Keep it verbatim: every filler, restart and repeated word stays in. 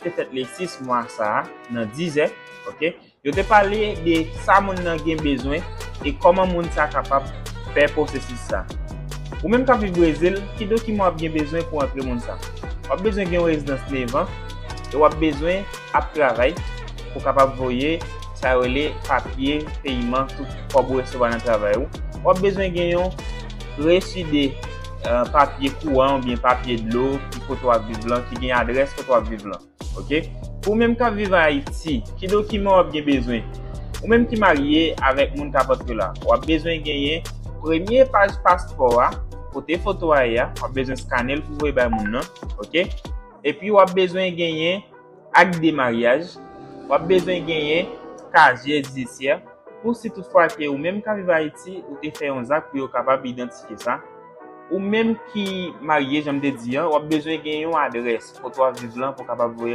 te fèt le sis mwa sa a, nan diz è, oke? Yo te pale de sa moun nan gen bezwen e kòman moun sa kapab fè pwosesis sa. Ou menm k ap viv Brezil, ki dokiman w ap gen bezwen pou antre moun sa? W ap bezwen gen yon rezidans nevan e w ap bezwen ap travay pou kapab voye sa yo rele papye peyiman tout kòb ou resevwa nan travay ou. W ap bezwen gen yon resi de eh, papye kouran oubyen papye dlo ki kote w ap viv lan, ki gen adrès kote w ap viv lan. Oke? Pou ou menm k ap viv Ayiti, ki dokiman w ap gen bezwen? Ou menm ki marye avèk moun k ap antre la, w ap bezwen genyen premye paj paspò a, kote foto a ye a, w ap bezwen skane l pou voye bay moun nan. Oke? Epi w ap bezwen genyen ak de maryaj, w ap bezwen genyen kazye jidisyè. Pou si toutfwa ke ou menm k ap viv Ayiti, ou te fè yon zak pou yo kapab idantifye sa. Ou menm ki marye, jan m te di an, w ap bezwen gen yon adrès kote w ap viv lan pou w kapab voye